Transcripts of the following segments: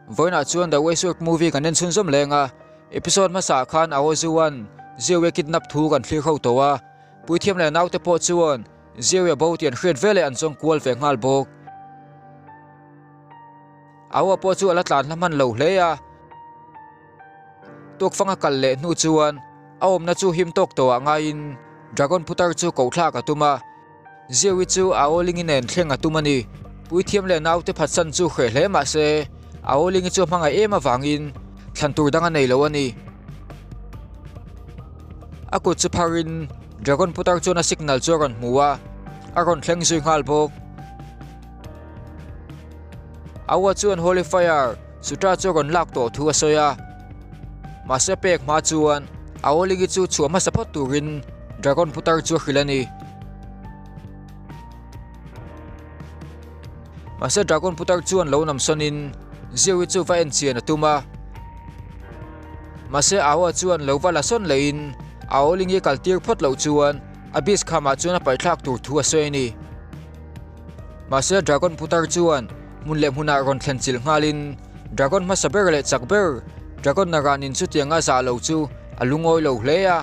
Vawiinah chuan The Westworld movie kan en chhunzawm leng a, episode hmasa ah khan Aozu-a'n Zio-a kidnap thu kan thlir ho tawh a, puithiam leh naute pawh chuan Zio-a bo tih an hriat veleh an zawng kual ve nghal bawk. Aoa pawh chu a la tlan hla hman lo hle a, tukfang a kal leh hnu chuan a awmna chu him tawk tawhah ngaiin Dragon putar chu koh thlak a tum a. Zio-i chu Aolingi nen thleng a tum a ni. Puithiam leh naute phatsan chu hreh hle mah se, Aolingi chu a hmangaih em avangin thlan tur dang a nei lo a ni. A kut chu pharin Dragon putar chuan a signal chu a rawn hmu a, a rawn thleng zui nghal bawk. Aua chuan Holy Fire Sutra chu a rawn lak tawh thu a sawi a, mahse pek hma chuan Aolingi chu chhuah hmasa phawt turin Dragon putar chu a hrilh a ni. Mahse Dragon putar chuan lo nam sawnin Zeui chu va en chian a tum a, mahse Aoa chuan lo va la sawn lehin Aolingi kal tir phawt loh chuan a beast khamah chuan a paihthlak tur thu a sawi a ni. Mahse Dragon putar chuan hmun leh hmunah rawn thlen chilh nghalin Dragon hmasa ber leh chak ber Dragon Naranin chutianga zah lo chu a lungawi lo hle a.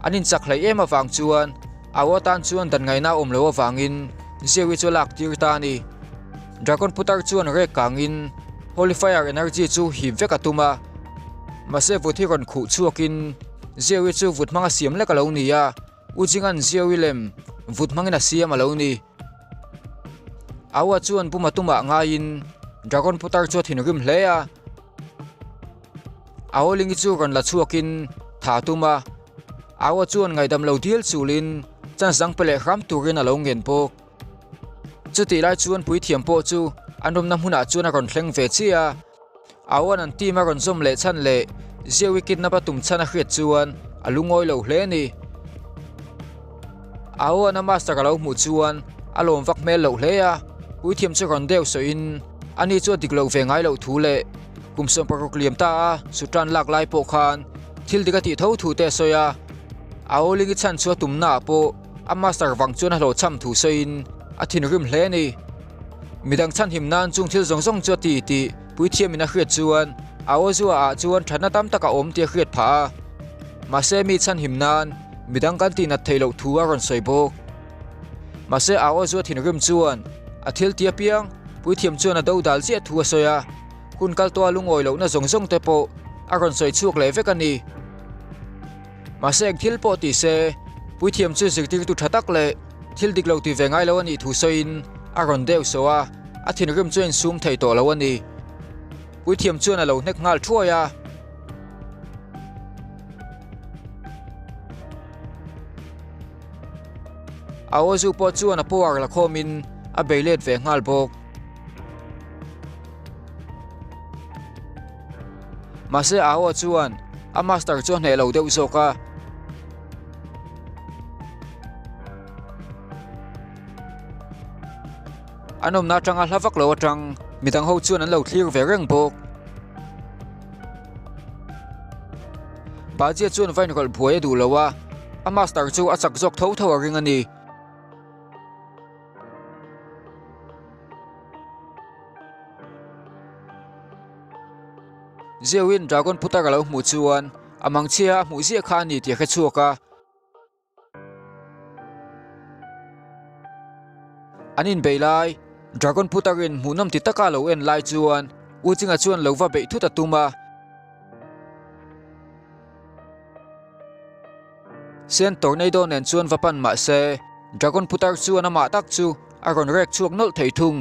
An inchak hleih em avang chuan Ao atan chuan dan ngaihna a awm lo avangin Zeui chu a lak tir ta a ni. Dragon putar chuan rek kangin Holy Fire Energy chu hip vek a tum a. Mahse vut hi rawn khuh chhuakin Zeui chu vut hmanga siam lek a lo ni a. U Jingan Ziawi lem vut hmangin a siam a lo ni. Aua chuan Buma tumah ngaiin Dragon putar chu a thinrim hle a. Aolingi chu rawn la chhuakin tha a tum a. Aua chuan ngaihdam lo dil chulin chance dang pe leh hram turin a lo ngen bawk. Chutih lai chuan puithiam pawh chu an awmna hmunah chuan a rawn thleng ve chiah a. Awan an team a rawn zawm leh chhan leh Zio-i kidnap a tum chhan a hriat chuan a lungawi lo hle a ni. Awan a master a lo hmuh chuan a lawm vak hmel loh hle a, puithiam chu rawn deuh sawiin ani chu a dik loh ve ngai loh thu leh kum 16 liam ta a sutran lak lai pawh khan thil dik a tih tho thu te a sawi a. Aolingi chhan chu a tumna ah pawh a master vang chuan a hlawhchham thu sawiin a thinrim hle a ni. Midang chhanhim nan chung thil zawng zawng chu a ti tih puithiamin a hriat chuan a aw zuah ah chuan thatna tam tak a awm tih a hriat phah a. Mahse mi chhanhim nan midang kan tihnat theih loh thu a rawn sawi bawk. Mahse a aw zuah thinrim chuan a thil ti apiang puithiam chuan a do dal chiah thu a sawi a, hun kal tawha lungawi lohna zawng zawng te pawh a rawn sawi chhuak leh vek a ni. Mahse eng thil pawh ti se, puithiam chu zirtirtu tha tak leh thil dik lo ti ve ngai lo a nih thu sawiin a rawn deuh sawh a, a thinrim chu a insum thei tawh lo a ni. Puithiam chuan a lo hnek nghal thuai a. A aw zu pawh chuan a power la khawmin a bei let ve nghal bawk. Mahse Aho chuan a master chu a hneh lo deuh zawk a. An awmna atanga hla vak lo atang midang ho chuan an lo thlir ve reng bawk. Bajia chuan vain rawlh buai a duh lo a, a master chu a chak zawk tho tho a ring a ni. Zeuhin Dragon putar a lo hmuh chuan a mangchhia a hmuh ziah kha a ni tih a hre chhuak a. An inbeih lai, Dragon putarin hmuhnawm ti taka a lo en lai chuan U Chinga chuan lo va beih thut a tum a. Sen tornado nen chuan va pan mah se, Dragon putar chuan amah tak chu a rawn rek chhuak nawlh thei thung.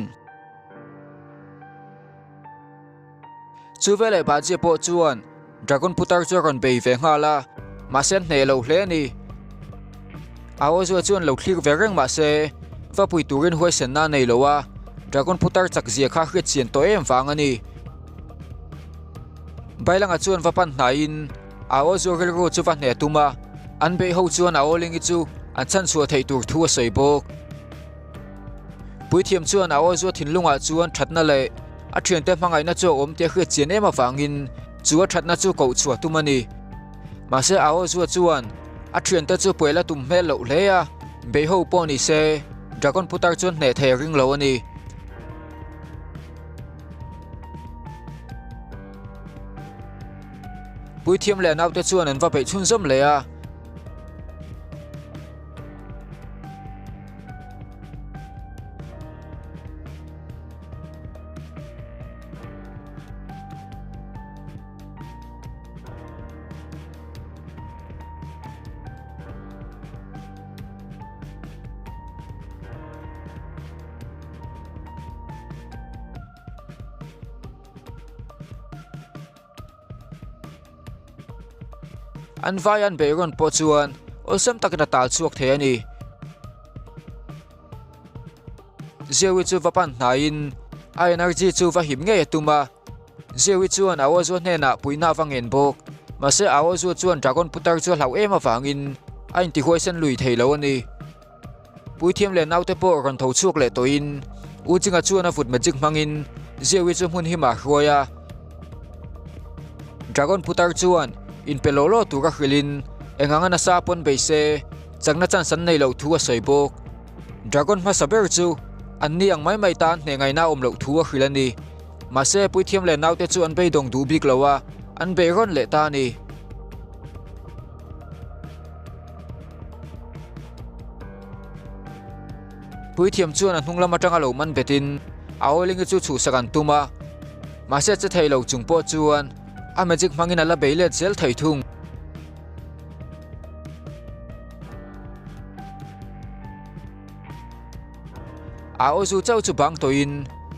Chu veleh Bajia pawh chuan Dragon putar chu a rawn bei ve nghal a, mahse an hneh lo hle a ni. Aozua chuan lo thlir ve reng mah se, va pui turin huaisenna a nei lo a, Dragon putar chak zia kha hriat chian tawh em vang a ni. Bailanga chuan va pan hnaiin Aozua rilru chu va hneh tum a, an beih ho chuan Aolingi chu an chhanchhuah theih tur thu a sawi bawk. Puithiam chuan a aw zua thinlungah chuan thatna leh a thiante hmangaihna chu a awm tih a hriat chian em avangin chu a thatna chu koh chhuah tum a ni. Mahse a aw zua chuan a thiante chu puai la tum hmel loh hle a, beiho pawh ni se Dragon putar chuan hneh thei a ring lo a ni. Puithiam leh a naute chuan an va beih chhunzawm leh a. An vai an beih rawn pawh chuan awlsam takin a tal chhuak thei a ni. Zewi chu va pan hnaiin a energy chu va him ngei a tum a. Zewi chuan Aozu hnenah puihna a va ngen bawk. Mahse Aozu chuan Dragon putar chu a hlauh em avangin a intihuaisen lui thei lo a ni. Puithiam leh naute pawh rawn tho chhuak leh tawhin U Chinga chuan a vut magic hmangin Zewi chu hmun himah a hruai a. Dragon putar chuan inpe lawh lawh tur a hrilhin eng anga nasa pawn bei se chakna chance an nei loh thu a sawi bawk. Dragon hmasa ber chu an ni ang mai mai tan hneh ngaihna a awm loh thu a hrilh a ni. Mahse puithiam leh naute chu an beidawng duh bik lo a, an beih rawn leh ta a ni. Puithiam chuan a hnung lam atanga lo man betin a oiling-i chu chhuhsak an tum a, mahse che thei lo chung pawh chuan a magic hmangin a la bei let zel thei thung. A awzu chauh chu bang tawhin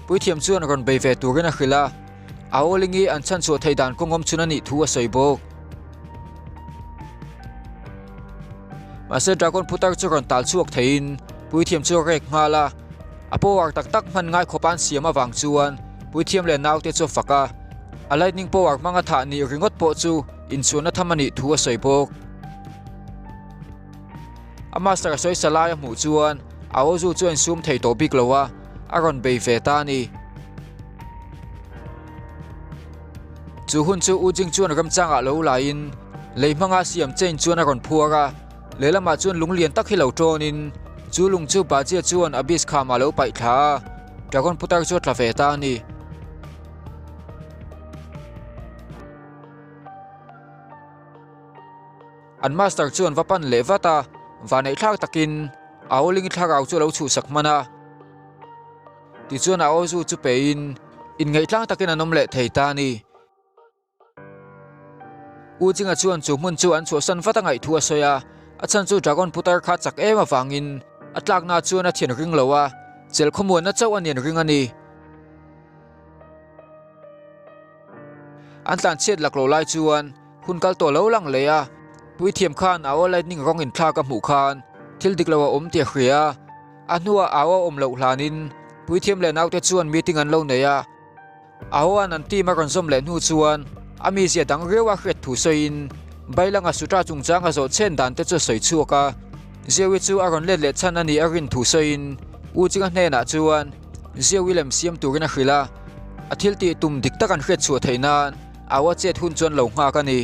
puithiam chuan rawn bei ve turin a hrilh a, a oiling-i an chhanchhuah theih dan kawng awm chhun a nih thu a sawi bawk. Mahse Dragon putar chu rawn tal chhuak theiin puithiam chu a rek nghal a, a power tak tak hman ngai khawpa an siam avang chuan puithiam leh naute chu a fak a, a lightning power hmanga thah nih ringawt pawh chu inchhuahna tham a nih thu a sawi bawk. A master a sawi sa lai a hmuh chuan Aozu chu a insum thei tawh bik lo a, a rawn bei ve ta a ni. Chu hun chu U Jing chuan ramchangah lo laiin lei hmanga siam chain chuan a rawn phuar a, lehlamah chuan lung lian tak hi lo tawnin chu lung chu Bajia chuan Abyss khamah a lo paih thla a, Dragon putar chu a tla ve ta a ni. An master chuan va pan leh vat a, vaneihthlak takin Aoling-i thlarau chu a lo chhuhsak hman a. Tichuan a awzu chu pein inngaihtlang takin an awm leh thei ta a ni. U Chinga chuan chu hmun chu an chhuahsan vat a ngaih thu a sawi a, a chhan chu Dragon putar kha chak em avangin a tlakna chuan a thian ring lo a, chelh khawmuanna chauh a nian ring a ni. An tlanchhiat laklawh lai chuan hun kal tawh lo lang leh a, puithiam khan a aw lightning rawng inthlak a hmuh khan thil dik lo a awm tih a hria a. A hnuah au a awm loh hlanin puithiam leh naute chuan meeting an lo nei a. Ahoan an team a rawn zawm leh hnu chuan a mizia dang riau a hriat thu sawiin Bailanga Sutra chungchang a zawh chhen dan te chu a sawi chhuak a. Zewi chu a rawn let leh chhan a nih a rin thu sawiin U Chinga hnenah chuan Zewi lem siam turin a hrilh a. A thil tih tum dik tak an hriat chhuah theih nan au a chet hun chuan lo nghak a ni.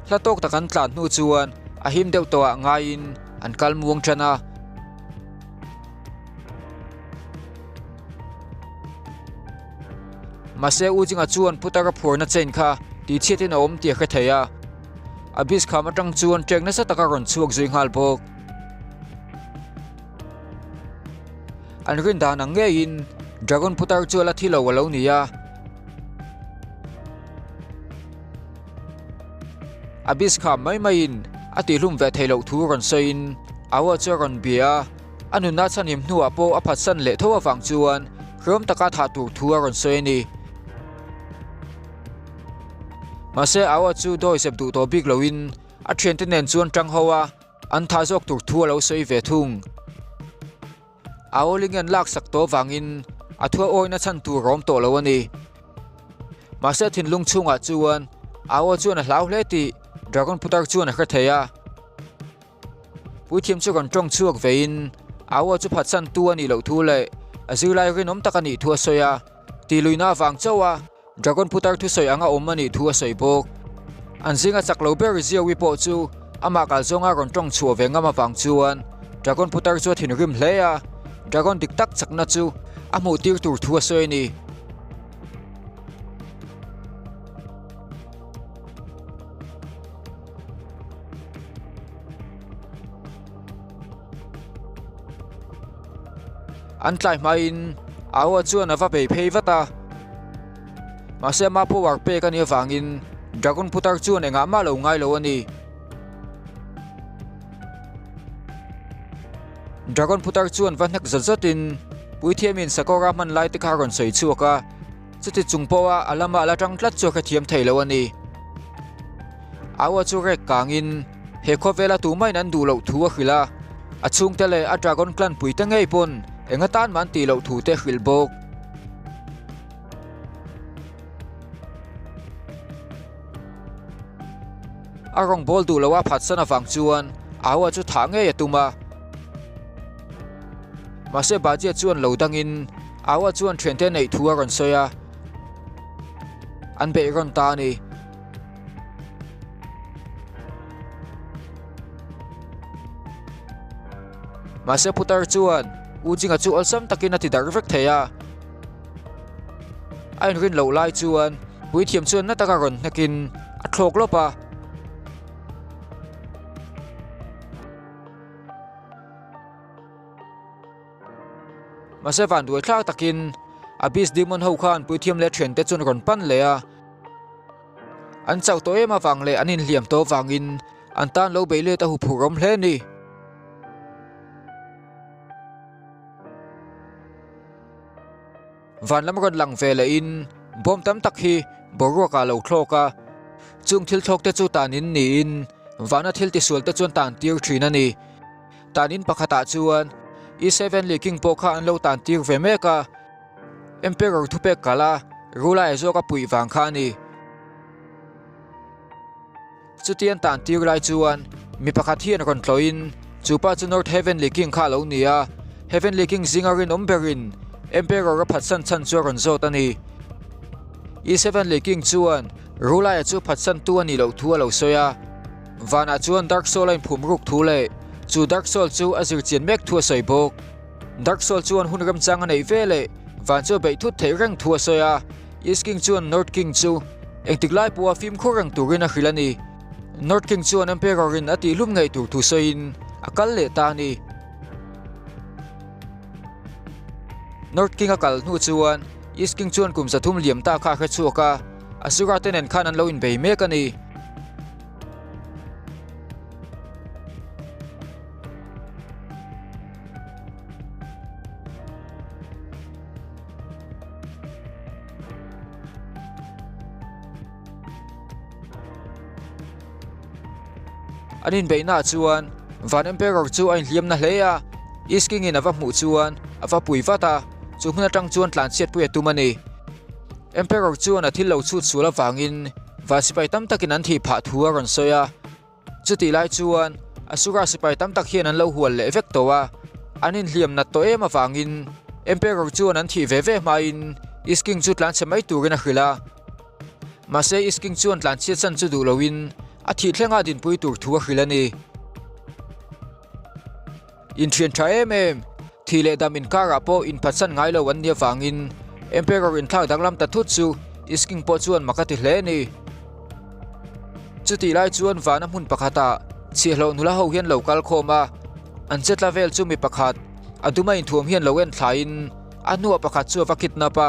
Hla tawk tak an tlan hnu chuan a him deuh tawh ah ngaiin an kal muang tan a. Mahse U Jinga chuan Putara phuarna chain kha tihchhiatin a awm tih a hre thei a. Abyss kham atang chuan ṭek nasa tak a rawn chhuak zui nghal bawk. An rin dan ang ngeiin Dragon putar chu a la thi lo a lo ni a. Abyss kham mai maiin a tihhlum ve theih loh thu rawn sawiin Aua chu a rawn bia a, a nunna chhanhim hnuah pawh a phatsan leh tho avang chuan hreawm taka thah tur thu a rawn sawi a ni. Mahse Aua chu dawi zep duh tawh bik loin a thiante nen chuan tang ho a. An tha zawk tur thu a lo sawi ve thung. A awling an laksak tawh vangin a thua awina chhan tur a awm tawh lo a ni. Mahse thinlung chhungah chuan a aw chuan a hlau hle tih Dragon putar chuan a hre thei a. Puithiam chu rawn tawng chhuak vein a aw chu phatsantu a nih loh thu leh a zirlai rinawm tak a nih thu a sawi a. Tihluihna avang chauh a Dragon putar thusawi anga awm a nih thu a sawi bawk. An zinga chak lo ber Ziawi pawh chu amah kal zawnga rawn tawng chhuah ve ngam avang chuan Dragon putar chu a thinrim hle a, Dragon dik tak chakna chu a hmuh tir tur thu a sawi a ni. An tlai hmain Aua chuan a va bei phei vat a, mahse ama power pek a nih avangin Dragon putar chuan engah mah lo ngai lo a ni. Dragon putar chuan va hnek zawt zawtin Puithiamin Sakawra hman lai te kha a rawn sawi chhuak a, chuti chung pawha a lama a la tang tlat chu a hrethiam thei lo a ni. Aua chu rek kangin he khawvela tumahin an duh loh thu a hrilh a, a chhungte leh a Dragon clan puite ngei pawn eng atan mah an tih loh thu te a hrilh bawk. A rawngbâwl duh loha phatsan avang chuan Aua chu thah ngei a tum a. Mahse Bajia chuan lo dangin Aua chuan ṭhiante neih thu a rawn sawi a, an beih rawn ta a ni. Mahse putar chuan U Jinga chu awlsam takin a ti darh vek thei a. A inrin loh lai chuan puithiam chuan na taka rawn hnekin a thlawk lawp a. Mahse vanduai thlak takin Abyss Demon ho khan puithiam leh thiante chuan rawn pan leh a. An chauh tawh em avang leh an inhliam tawh avangin an tan lo bei let a huphurh awm hle a ni. Van lam rawn lang ve lehin bawm tam tak hi boruak ah a lo thlawk a, chung thil thlawk te chu tan in niin vana thil tisual te chuan tan tir thin a ni. Tan in pakhat ah chuan East Heavenly King pawh kha an lo tan tir ve mek a, Emperor thupek kal a Rulai zawk a puih vang kha a ni. Chutian tan tir lai chuan mi pakhat hian rawn tlawhin chu pa chu North Heavenly King kha a lo ni a, Heavenly King zinga rinawm berin Emperor a phatsan chhan chu a rawn zawt a ni. East Heavenly King chuan Rulaia chu phatsantu a nih loh thu a lo sawi a, vanah chuan Dark Soul a inphum ruk thu leh chu Dark Soul chu a zirchian mek thu a sawi bawk. Dark Soul chuan hun remchang a neih ve leh van chu a beih thut theih reng thu a sawi a. East King chuan North King chu engtik lai pawha fimkhur reng turin a hrilh a ni. North King chuan Emperor in a tihlum ngei tur thu sawiin a kal leh ta a ni. North King a kal hnu chuan East King chuan kum 300 liam ta kha a hre chhuak a, Asura te nen khan an lo inbei mek a ni. An inbeihnaah chuan Van Emperor chu a inhliam na hle a, East King in a va hmuh chuan a va pui vat a, chu hmun atang chuan tlanchhiatpui a tum a ni. Emperor chuan a thil lo chhut sual avangin Van sipai tam takin an thih phah thu a rawn sawi a. Chutih lai chuan Asura sipai tam tak hian an lo hual leh vek tawh a, an inhliam nat tawh em avangin Emperor chuan an thih ve ve hmain East King chu tlanchhe mai turin a hrilh a. Mahse East King chuan tlanchhiat chan chu duh loin a thih thlenga dinpui tur thu a hrilh a ni. Inthian tha em em, thih leh dam inkarah pawh inphatsan ngai lo an nih avangin Emperor inthlak danglam ta thut chu East King pawh chuan mak a ti hle a ni. Chutih lai chuan vana hmun pakhatah chhiahhlawh nula ho hian lo kal khawm a, an che tla vel chu mi pakhat a duma inthuam hian lo en thlaiin a hnuah pakhat chu a va kidnap a.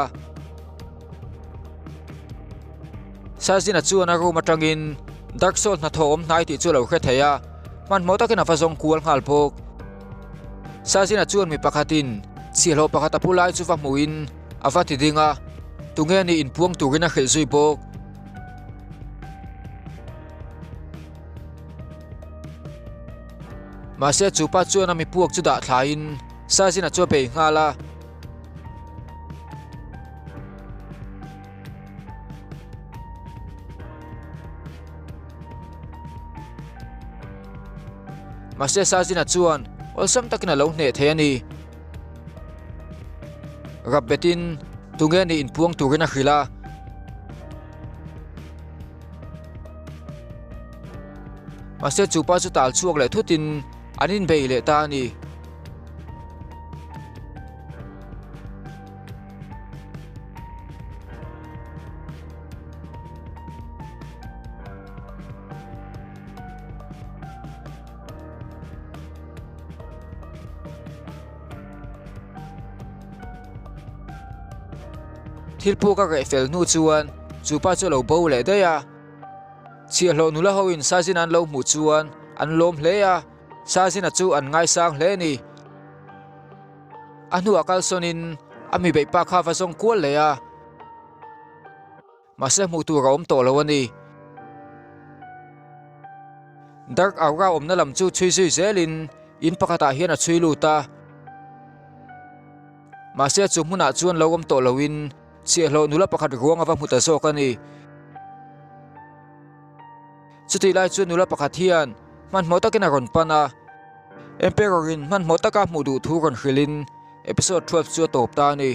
Sazina chuan a room atangin Dark Soul hnathawh awm hnai tih chu a lo hre thei a, hmanhmawh takin a va zawng kual nghal bawk. Sazina chuan mi pakhatin chhiahhlawh pakhat a pu lai chu va hmuhin a va ti ding a, tunge nih inpuang turin a hrilh zui bawk. Mahse chu pa chuan a mi puak chu dah thlaiin Sazina chu a bei nghal a. Mahse Sazina chuan awlsam takin a lo hneh thei a ni. Rap betin tunge nih inpuang turin a hrilh a. Mahse chu pa chu tal chhuak leh thutin an inbei leh ta a ni. Thil puk a reh fel hnu chuan chu pa chu a lo bo leh daih a. Chhiahhlawh nula hoin Sazina an lo hmuh chuan an lawm hle a, Sazina chu an ngaisang hle a ni. A hnuah kalsawnin a mi beih pa kha va zawng kual leh a. Mahse hmuh tur a awm tawh lo a ni. Dark Aura awmna lam chu chhui zui zelin in pakhatah hian a chhui lut a. Mahse chu hmunah chuan lo awm tawh loin chhiahhlawh nula pakhat ruang a va hmu ta zawk a ni. Chutih lai chuan nula pakhat hian hmanhmawh takin a rawn pan a. Emperor-in hmanhmawh taka hmuh duh thu rawn hrilhin episode 12 chu a tawp ta a ni.